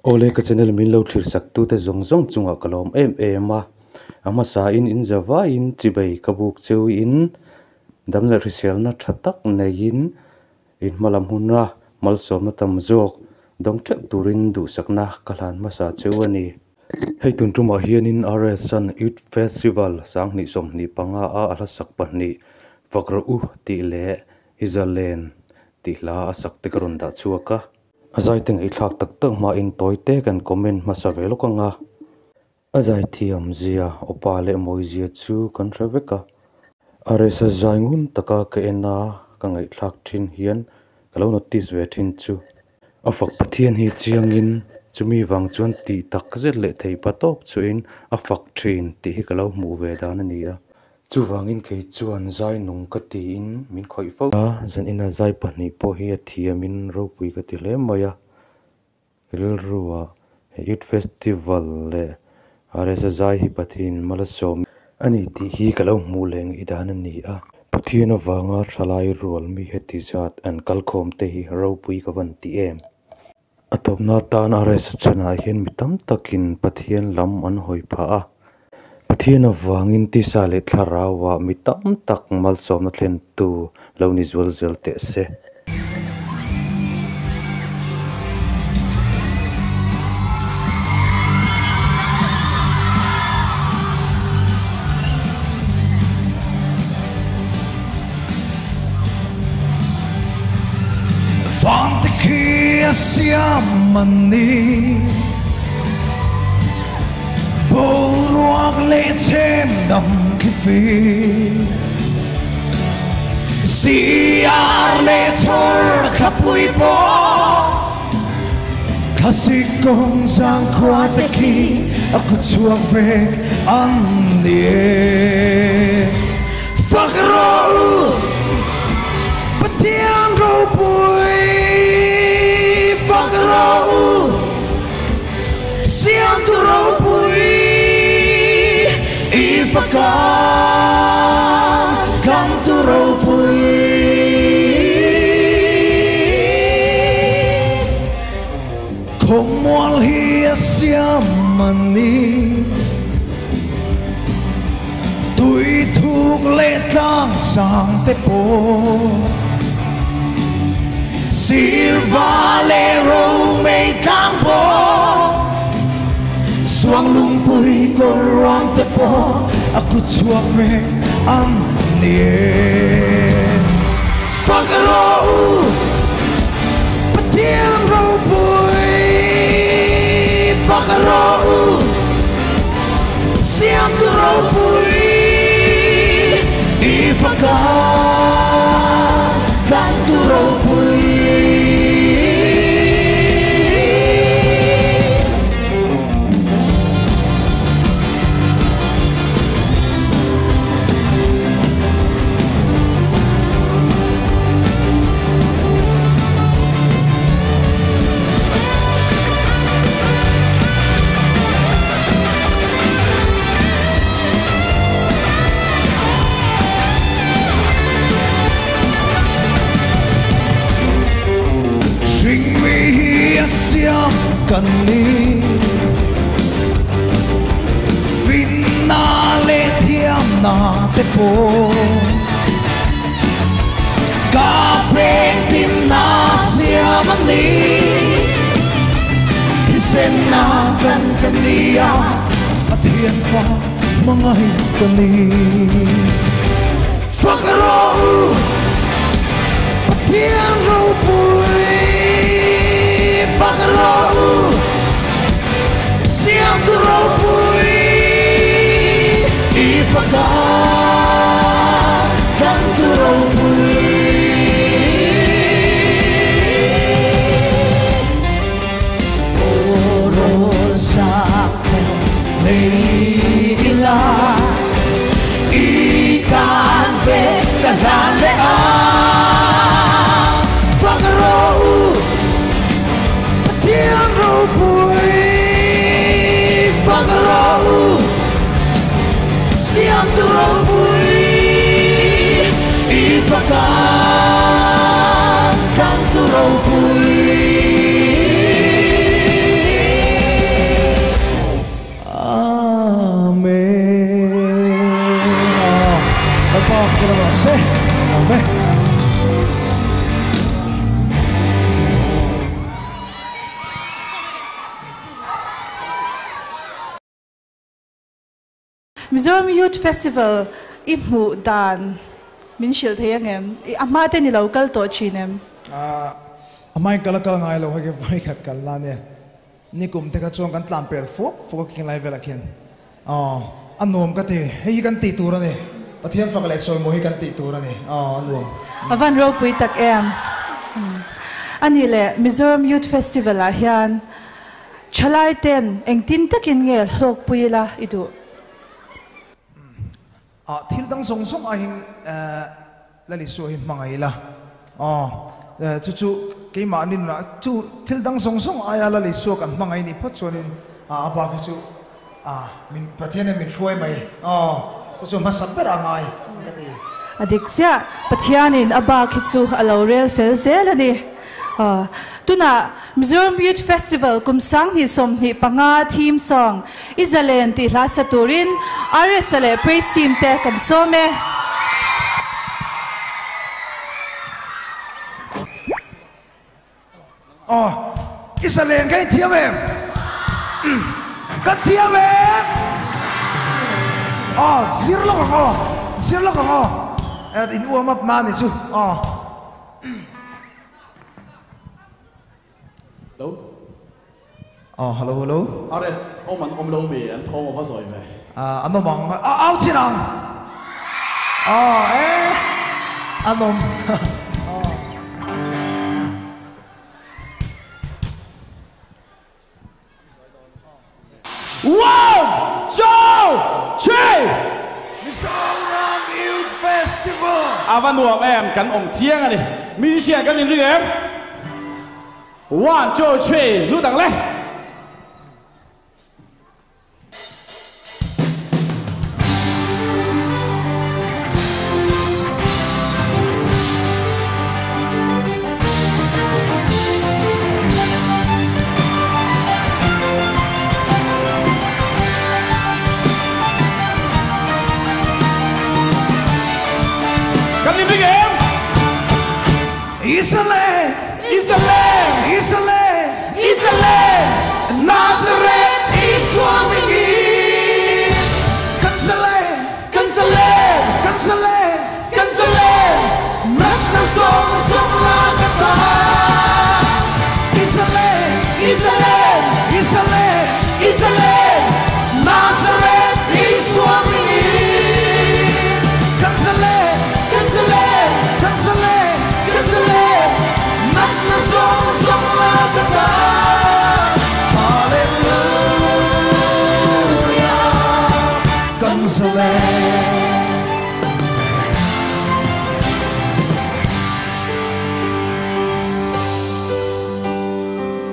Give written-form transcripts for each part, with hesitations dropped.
Awle ka channel min lo thlir sak tute zawng zawng chungah ka lawm em em a, a hmasa in in za vaiin chibei ka buk cheu in dam leh hriselna tha tak neiin in hma lam huna malsawmna tam zawk dawng teuh turin duhsakna ka hlan hmasa cheu a ni. Hei tun tumah hianin RSN Youth Festival 2025 a a hlasak pahnih Fak Rawh U tih leh I Zalen tih hla a sak te ka rawn dah chhuak a. A zaite ngaihthlak tak tak hmain tawi te kan comment hmasa ve lawk ang a. A zaithiam zia, awpa leh mawi zia chu kan hre vek a. RSA zai ngun taka ka en a, ka ngaihthlak thin hian ka lo notice ve thin chu. A fak Pathian hi chiangin chumi vang chuan tih tak zet leh thei pa tawp chuin a fak thin tih hi ka lo hmuh ve dan a ni a. Chuvangin kei chuan zai nung ka tiin min khawih fo. A, zanina zai pahnih pawh hi a thiamin ropui ka ti hle mai a. Rilrua he Youth Festival leh RSA zai hi Pathian malsawm a ni tih hi ka lo hmuh leh ngaih dan a ni a. Pathian avanga thalai rual mi heti zat an kalkhawm te hi ropui ka van ti em? A tawpna atan RSA chhanah hian mi tam takin Pathian lam an hawi phah a. Pathian avangin tisa leh thlarauah mi tam tak malsawmna thlentu lo ni zual zel teh se. Vante khi a siam an ni. Boruak leh chhem dam thlifim. Siar leh chhawr thlapui pawh thlasik kawng zangkhua te khi a kut chhuak vek an ni e. Fak rawh u Pathian ropui, fak rawh u Siamtu ropui, i fakang tlangtu ropui. Khawmual hi a siam an ni. Tui thuk leh tlang sang te pawh Sirva leh romei tlang bawk Suang lungpui kawr ruang te pawh a kut chhuak vek an ni e. Fak rawh u Pathian ropui, fak rawh u Siamtu ropui, i faka tlangtu ropui. Hringmi hi a siam kan ni. Finna leh thiamna te pawh ka peng tinna siam a ni. Thisenna kan ka ni a, Pathian fa hmangaih ka ni. Fak rawh u Pathian ropui, fak rawh u Siamtu ropui, i faka tlangtu ropui. Aw rawlsak nei ila i tan ve ka hlan leh a. Fak rawh u Pathian ropui, fak rawh u Siamtu ropui, i faka tlangtu ropui. Mizoram Youth Festival i hmuh dan min hrilh thei ang em? I a hma ten i lo kal tawh thin em? A hmain kal a kal ngai lo, hei khi vawikhat kal na ania. Nikum te kha chuan kan tlan pel fuak fuak a king lai velah khian aw a nuam ka ti, hei hi kan tih tur a ni, Pathian fak leh sawimawi hi kan tih tur a ni, aw a nuam. A van ropui tak em. A nih leh Mizoram Youth Festival ah hian thalai ten engtin takin nge hlawkpui ila i duh? Ah thil dang zawng zawng aiin Lal Isua hi hmangaih ila aw chu chu keimahni nunah chu thil dang zawng zawng aia Lal Isua kan hmangaih nih phawt chuanin a bak hi chu ah min Pathian hian min hruai mai aw chu chu hmasa ber a ngai ka ti. A dik chiah, Pathianin a bak hi chu a lo rel fel zel a ni. Tunah Mizoram Youth Festival kum 2025 theme song I Zalen tih hla sa turin RS-a leh Praise Team te kan sawm e. Aw, i zalen ka inthiam em? Ka thiam em? Aw, zir lawk ang aw, zir lawk ang aw. In uam up na ni chu aw. Hello. Aw hello hello. RS awm an awm lo mi an thawm a va zawi ve. An awm ang a au chin ang. Aw e an awm. One, two, three! Mizoram Youth Festival! A va nuam em, kan awm chiang a ni. Musician kan inring em? One, two, three, lut ang le! Kan inring em? Israel! Israel! Israel! Israel! Nazareth Isua mingin! Kan Israel! Kan Israel! Kan Israel! Kan Israel! Natna zawng zawng lak ata! Israel! Israel! Israel! Israel! Nazareth Isua mingin! Kan Israel! Kan Israel! Kan Israel! Kan Israel! Natna zawng zawng lak ata! Hallelujah! Kan Israel!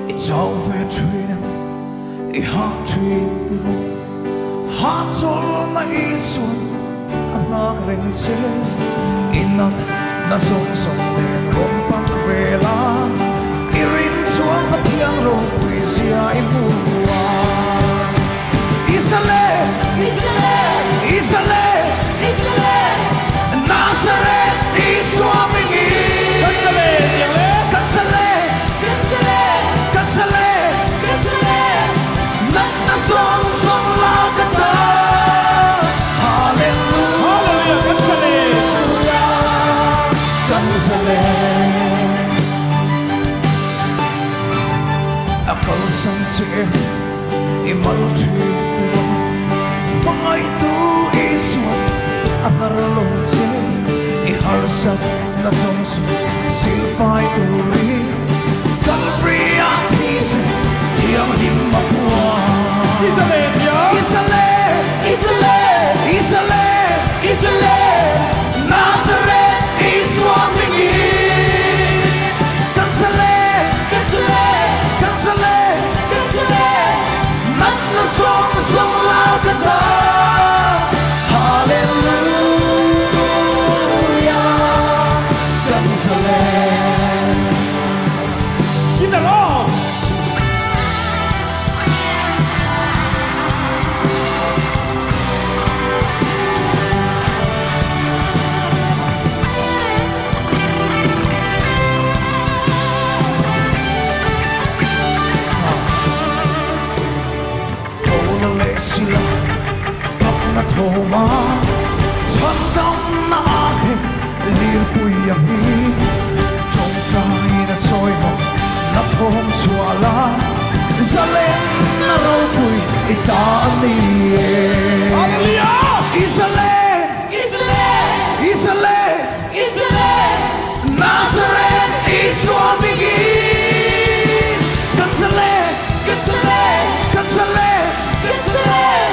I chau ve thin em? I hah thin tiraw? Hahchawlhna Isuan a nghak reng che. I nat na zawng zawng nen rawn pan ve la, i rin chuan Pathian ropui zia i hmu a. Israel! Israel! Israel! Israel! Nazareth Isua mingin! Kan Israel tiang le! Kan Israel! Kan Israel! Kan Israel! Kan Israel! Natna zawng zawng lak ata! Hallelujah! Kan Israel! Kan Israel! A kalsan che i mal thin tiraw? Hmangaihtu Isua a hnar lo che, i harsat na zawng zawng silfai turin Calvary-a thisen thianghlim a puang. Israel tia! Israel! Israel! Israel! Israel! Nazareth Isua hmingin! Kan Israel! Kan Israel! Kan Israel! Kan Israel! Natna zawng zawng lak ata! Hallelujah! Kan Israel! thawma chhandamna a thleng lirpui a hming tawngtaina chawimaw na thawm chhuah la zalenna ropui i ta a ni e. Hallelujah! I zalen! I zalen! I zalen! I zalen! Nazareth Isua hmingin kan zalen! Kan zalen! Kan zalen! Kan zalen!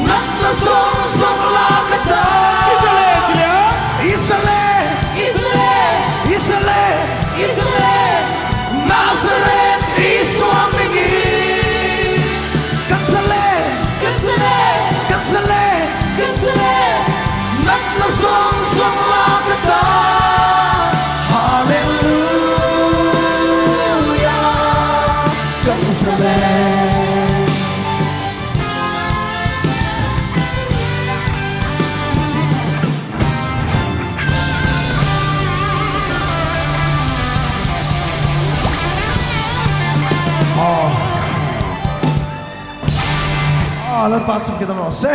Natna zawng zawng la ka ta! I zalen ti leh a! I zalen! I zalen! I zalen! I zalen! Nazareth Isua hmingin kan zalen! Kan zalen! Kan zalen! Kan zalen! Natna zawng zawng la ka ta! Hallelujah! Kan zalen! Ah, Lalpa chu ke dam rawh se.